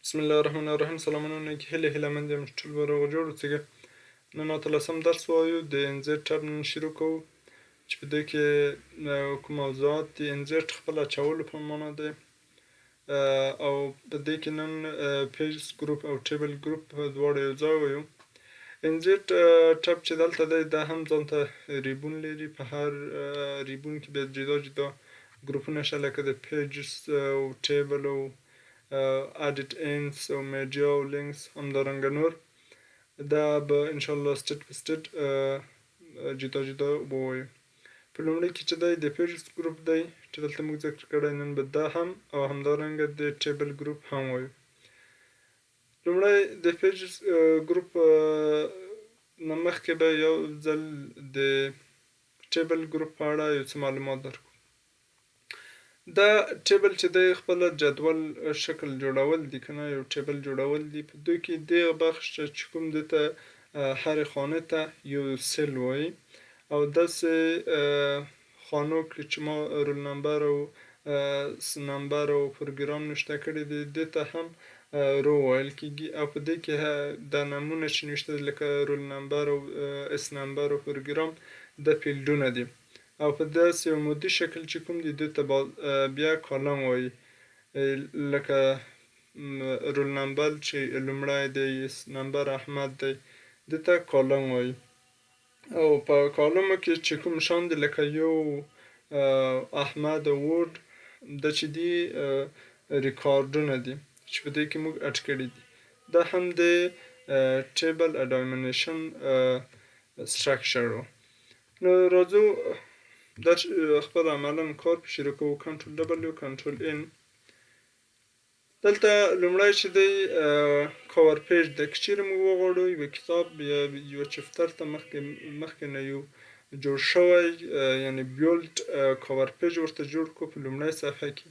بسم الله الرحمن الرحیم. سلامونه، نیکې هیلې، هیله مند یم چې ټول به روغ جوړ اوسئ. نن اتلسم درس وایو د insert tab. نن شروع کوو چې په دې کې کوم موضوعات دي. Insert خپل اچولو په معنا دی او په دې کې نن pages group او table group دواړه یو ځای وایو. Insert tab چې دلته دی، دا هم ځانته ribbon لري. په هر ribbon کې بیا جدا جدا ګروپونه شته، لکه د pages او table او add-ins او media او links، همدارنګه نور. دا به انشاءالله step په step جدا جدا ووایو. په لومړي کې چې دی، د pages group دی چې دلته موږ ذکر کړی، نن به دا هم او همدارنګه د table group هم وایو. لومړی د pages group نه مخکې به یو ځل د table group په اړه یو څه معلومات درکړو. دا table چې دی، خپله جدول شکل جوړول دي که نه، یو table جوړول دي. په دوی کې دغه بخش چې کوم دی ته هرې خانې ته یو cell وایي او داسې خانو کې چې ما roll number او number او پروګرام نوشته کړي دي، دې ته هم row ویل کیږي. او په دې کې دا نمونه چې نوشته دي، لکه roll number او S number او پروګرام، د field ونه دي او په داسې یو عمودي شکل چې کوم دي، دوی ته بیا column وایي، لکه roll number چې لومړی دی، S number احمد دی، دې ته column وایي. او په column کې چې کوم شان دي، لکه یو احمد او Word، دا چې دي ریکارډونه دي چې په دې کې موږ add کړي دي. دا هم د table dimension structure. نو راځو دا خپل عملا کار په شروع کوو. Control W، Control N. دلته لومړی چې دی، cover page دی. که چیرې موږ وغواړو یو کتاب یا یو chapter ته مخکې مخکې نه یو جوړ شوی، یعنی built cover page ورته جوړ کړو، په لومړی صفحه کې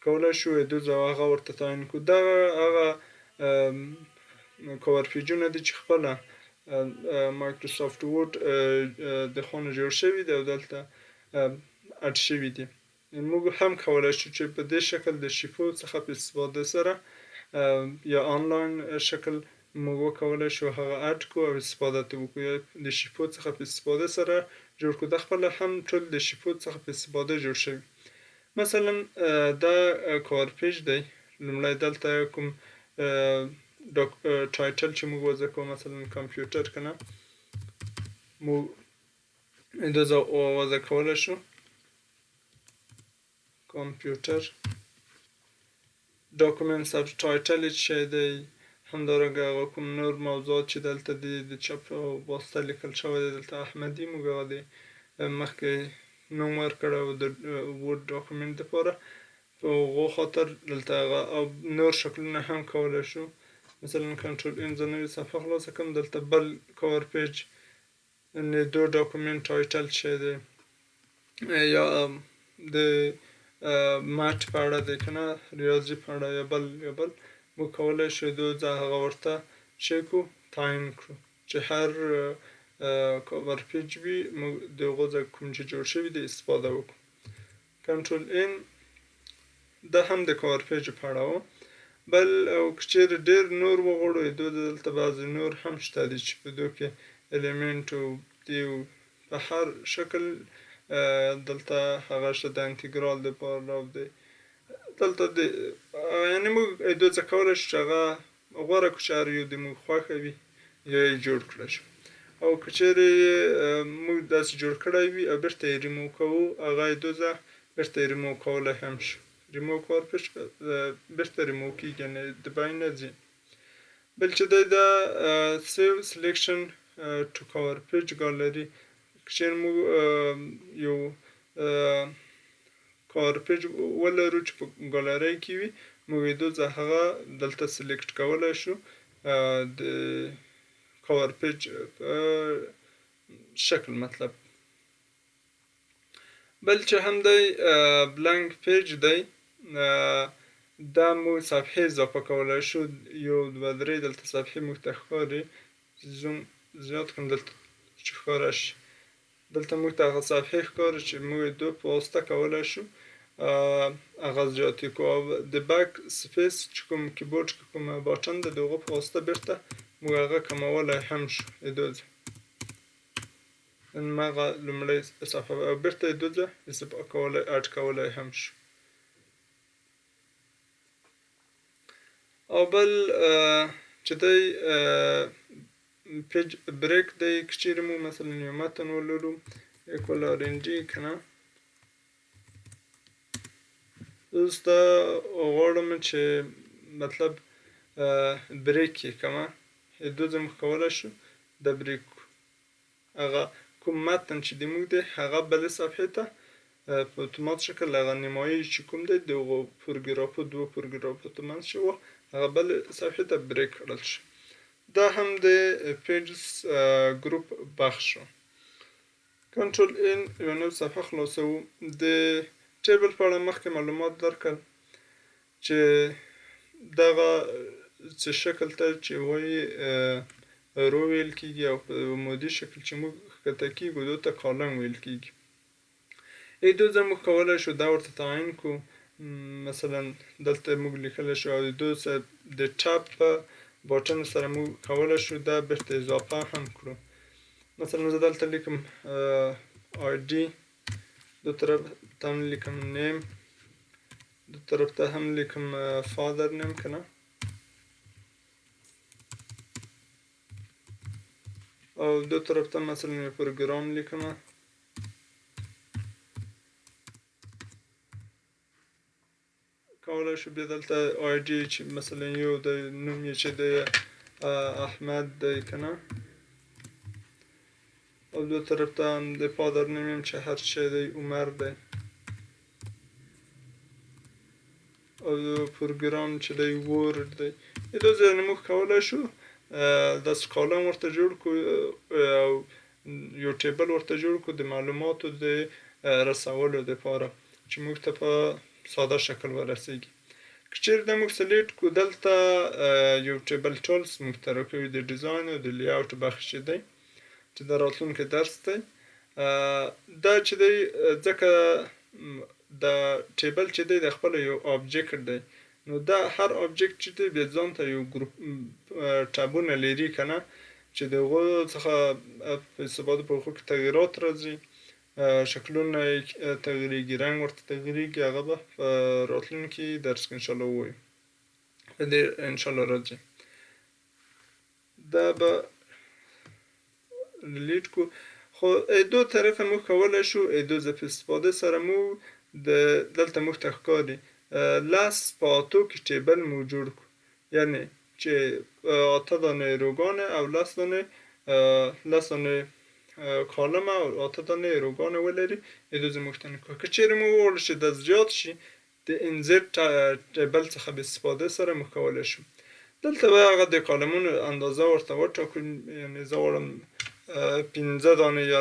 کولای شو دوزه هغه ورته تعین کړو. دغه هغه cover page ونه دي چې خپله Microsoft Word د خونه جوړ شوي دي او دلته add شوي دي. موږ هم کولای شو چې په دې شکل د شیپو څخه په استفاده سره یا آنلاین شکل موږ وکولای شو هغه add کو او استفاده ترې وکړو، یا د شیپو څخه په استفاده سره جوړ کړو. دا خپله هم ټول د شیپو څخه په استفاده جوړ شوي. مثلا دا cover page دی. لومړی دلته کوم title چې موږ وضع کوو، مثلا کمپیوټر که نه، موږ دغه وضع کولی شو کمپیوټر. Document subtitle چې دی، همدارنګه هغه کوم نور موضوعات چې دلته دي، د چاپ په واسطه لیکل شوی دی. دلته احمدي موږ هغه د مخکې نوم ورکړی او د Word document دپاره په هغو خاطر دلته هغه او نور شکلونه هم کولی شو. مثلا Control N، زه نوې صفحه خلاصه کړم. دلته بل cover page، new document title چې دی یا د math په اړه دی که نه، ریاضي په اړه یا بل یا بل، موږ کولی شو دوزه هغه ورته چې کو تعین کړو چې هر cover page وي، موږ د هغو ځای کوم چې جوړ شوي دی استفاده وکړو. Control N. دا هم د cover page په اړه و. بل او که چیرې ډېر نور وغواړو، دو دلته بعضې نور هم شته دي چې په دو کې element او دی په هر شکل دلته هغه شته، د انتګرال دپاره او دی دلته د یعنی موږ دو څه کولی شو چې هغه غوره کړو چې هر یو د موږ خوښه وي یا یې جوړ کړی شو. او که چیرې موږ داسې جوړ کړی وي او بیرته یې ریمو کوو، هغه یې دوزه بیرته یې ریمو کولی هم شو. ریمو کور پیج بیرته ریمو کیږي، یعنې د بین نه ځي. بل چې دی دا save selection to cover page gallery. که چیرې موږ یو cover page ولرو چې په ګالرۍ کې وي، موږ یې دوزه هغه دلته select کولی شو د cover page په شکل مطلب. بل چې هم دی، blank page دی. دا موږ صفحې اضافه کولی شو. یو، دوه، درې دلته صفحې موږ ته ښکاري. زوم زیات کړم دلته چې ښکاره شي. دلته موږ ته هغه صفحې ښکاري چې موږ یې دو په واسطه کولی شو هغه زیاتې کو. او د back space چې کوم کیبورډ کې کوم button ده، د هغو په واسطه بیرته موږ هغه کمولی هم شو. دوه هغه لومړۍ صفحه او بیرته یې دوه اضافه کولی، add کولی هم شو. او بل چې دی page break دی، که چیرې موږ مثلا یو متن ولرو equal RNG که نه، اوس دا غواړم چې مطلب break یې کړم، دوه ځل موږ کولی شو دا break کړو. هغه کوم متن چې د موږ دی هغه بلې صفحې ته په اتومات شکل هغه نیمایي چې کوم دی د هغو پروګرافو دوو پروګرافو ترمنځ چې وه هغه بلې صفحې ته break کړل شو. دا هم د pages group بخش شو. control N یوه نوې صفحه خلاصوو. د table په اړه مخکې معلومات درکړل چې دغه څه شکل ته چې وایي row ویل کیږي، او په عمودي شکل چې موږ ښکته کیږو دو ته column ویل کیږي. دو ځای موږ کولی شو دا ورته تعین کړو، مثلا دلته موږ لیکلی شو، او دو د tab په button سره موږ کولی شو دا بیرته اضافه هم کړو. مثلا زه دلته لیکم ID، دو طرف ته هم لیکم name، دو طرف ته هم لیکم father name که نه، او دو طرف ته مثلا یو پروګرام لیکم. کولی شو بیا دلته ID چې مثلا یو د نوم یې چې دی احمد دی که نه، او دو طرف ته هم د father name یې چې هر شی دی عمر دی، او پروګرام چې دی Word دی. دا ځای موږ کولی شو داسې column ورته جوړ کړو او یو table ورته جوړ کړو د معلوماتو د رسولو دپاره چې موږ ته په ساده شکل ورسیږي. که چیرې دا موږ select کړو دلته یو table tools موږ ته راکوي د design او د layout بخش چې دی چې د راتلونکي درس دی. دا چې دی ځکه د table چې دی د خپل یو object دی، نو دا هر object چې دی بیا ځان ته یو group tab ونه لري که نه، چې د هغو څخه په استفاده په هغو کې تغیرات راځي، شکلونه یې تغیریږي، رنګ ورته تغیریږي. هغه به په راتلونکي درس کې انشاءالله ووایو، په دې انشاءالله راځي. دا به delete کو. خو دو طرفه موږ کولی شو دو ځای په استفاده سره موږ د دلته موږ ته ښکاري لس په اتو کې table موږ جوړ کړو، یعنې چې اته دانې row ګانې او لس دانې column او اته دانې row ګانې ولري. دو ځای موږ ته نه کوو. که چیرې موږ وغواړو چې دا زیات شي د insert table څخه به استفاده سره موږ کولی شو. دلته به هغه د column ونو اندازه ورته وټاکو، یعنې زه غواړم پنځه دانې یا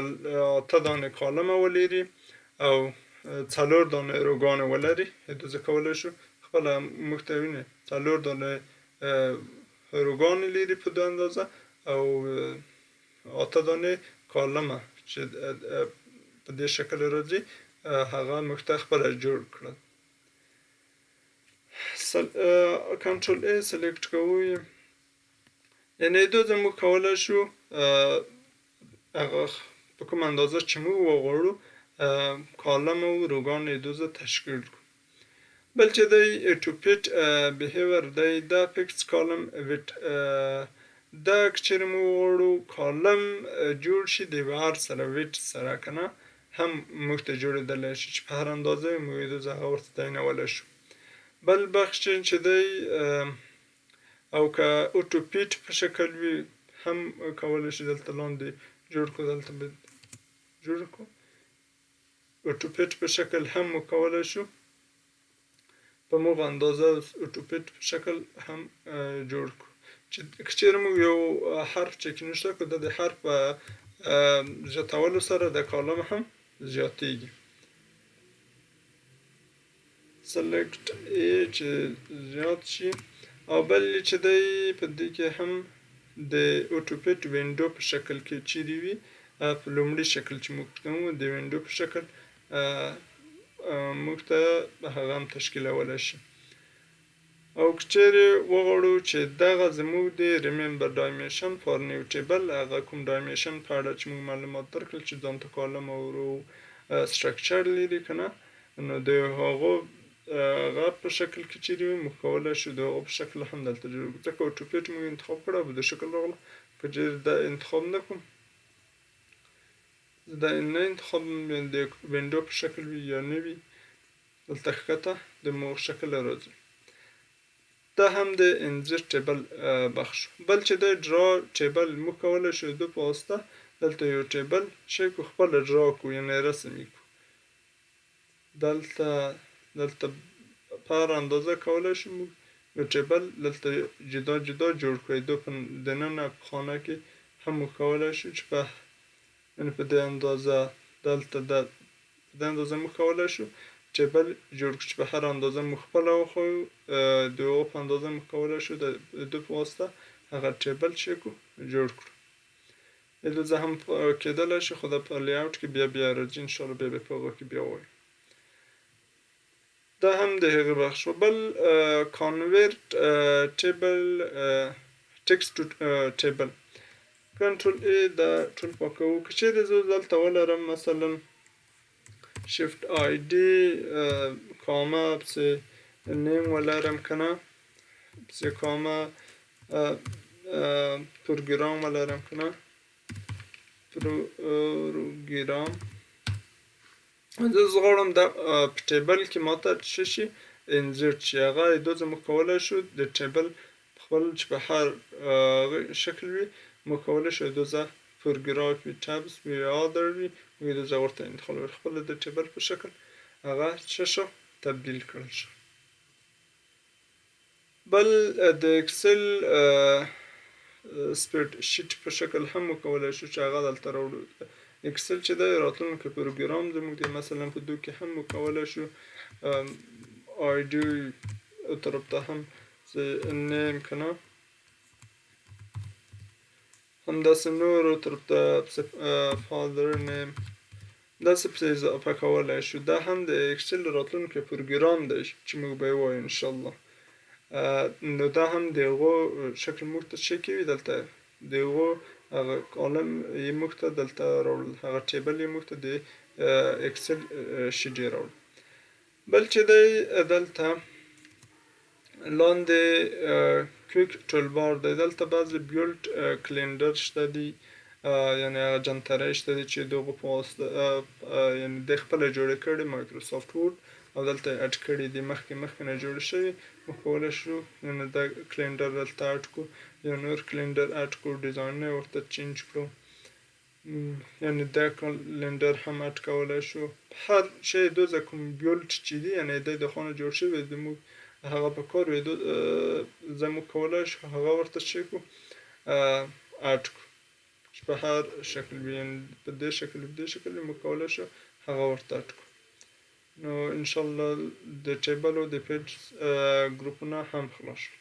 اته دانې column ولري او څلور دانې row ګانې ولري. دو ځای کولی شو خپله موږ ته ویني څلور دانې row ګانې لري په دوه اندازه او اته دانې column چې په دې شکل راځي هغه موږ ته خپله جوړ کړل. control A select کوو، یعنې دو ځای موږ کولی شو هغه په کومه اندازه چې موږ وغواړو column او row ګانې دو ځای تشکیل کړو. بل چې دی auto fit behavior دی، دا fixed column width، دا که چیرې موږ وغواړو column جوړ شي د یوه عرض سره width سره که نه هم موږ ته جوړېدلی شي چې په هر اندازه وي موږ یې هغه ورته تعینولی شو. بل بخش چې دی او که auto fit په شکل وي هم کولی شو دلته لاندې جوړ کړو، دلته به جوړ کړو auto fit په شکل هم موږ کولی شو په موږ اندازه auto fit په شکل هم جوړ کړو. چې که چیرې موږ یو حرف چې کې نوشته کړو دا د حرف په زیاتولو سره د column هم زیاتیږي. select A چې زیات شي. او بل چې دی په دې کې هم د auto fit window په شکل کې چیرې وي، په لومړي شکل چې موږ کوو د window په شکل موږ ته هغه هم تشکیلولی شي. او که چیرې وغواړو چې دغه زموږ د remember dimension for new table، هغه کوم dimension په اړه چې موږ معلومات درکړل چې ځان ته column او row structure لري که نه، نو د هغو هغه په شکل کې چیرې وي موږ کولی شو د هغو په شکل هم دلته جوړ کړو. ځکه AutoFit موږ انتخاب کړه او په دې شکل راغله. که چیرې دا انتخاب نه کوم، دا نه انتخاب د window په شکل وي یا نه وي، دلته ښکته د مو شکل راځي. دا هم د insert table بخش. بل چې دی draw table، موږ کولی شو د په واسطه دلته یو table شی کو، خپله draw کو، یعنې رسم یې کو. دلته په هره اندازه کولی شو موږ یو table دلته جدا جدا جوړ کړو. دو په دننه په خانه کې هم موږ کولی شو چې په یعنې په دې اندازه دلته د په دې اندازه موږ کولی شو table جوړ کړو چې په هره اندازه موږ خپله وښیو، د هغو په اندازه موږ کولی شو د ده په واسطه هغه table چې کو جوړ کړو. دلته هم کېدلی شي، خو دا په layout کې بیا بیا راځي انشاءالله، بیا بیا په هغه کې بیا وایو. دا هم د هغې بخش و. بل convert table text to table، control A دا ټول پاکوو. که چیرې زه دلته ولرم مثلا shift ID comma پسې name ولرم که نه، پسې comma program ولرم که نه، program، زه غواړم دا په table کې ماته څه شي insert شي، هغه دو زه موږ کولی شو د table خپل چې په هر شکل وي موږ کولی شو دوزه پروګراف وي، tabs وي، other وي، موږ دوزه ورته انتخاب خپل د table په شکل هغه څه شو تبدیل کړل شو. بل د Excel spreadsheet په شکل هم موږ کولی شو چې هغه دلته راوړو. Excel چې دی راتلونکی پروګرام زموږ دی، مثلا په دو کې هم موږ کولی شو ID طرف ته هم name که نه، همداسې نورو طرف ته father name داسې پسې اضافه کولی شو. دا هم د Excel راتلونکی پروګرام دی چې موږ به یې وایو انشاءالله. نو دا هم د هغو شکل موږ ته څه کوي دلته د هغو هغه column یې موږ ته دلته راوړل، هغه table یې موږ ته د Excel sheet یې راوړل. بل چې دی دلته لاندې quick toolbar دی، دلته بعضې built calendar شته دي، یعنې هغه جنترۍ شته دي چې دغو په واسطه یعنې د خپله جوړې کړې Microsoft Word او دلته یې add کړي دي، مخکې مخکې نه جوړې شوي. موږ کولی شو یعنې دا calendar دلته add کړو یا نور calendar add کړو، ډیزاین یې ورته change کړو، یعنې دا calendar هم add کولی شو. هر شی دوزه کوم built چې دي یعنې د خانه جوړ شوی د موږ هغه په کار وي، زه موږ کولی شو هغه ورته څه کړو add کړو چې په هر شکل وي، یعنې په دې شکل په دې شکل موږ کولی شو هغه ورته add کړو. نو انشاءالله د table او د page ګروپونه هم خلاص شول.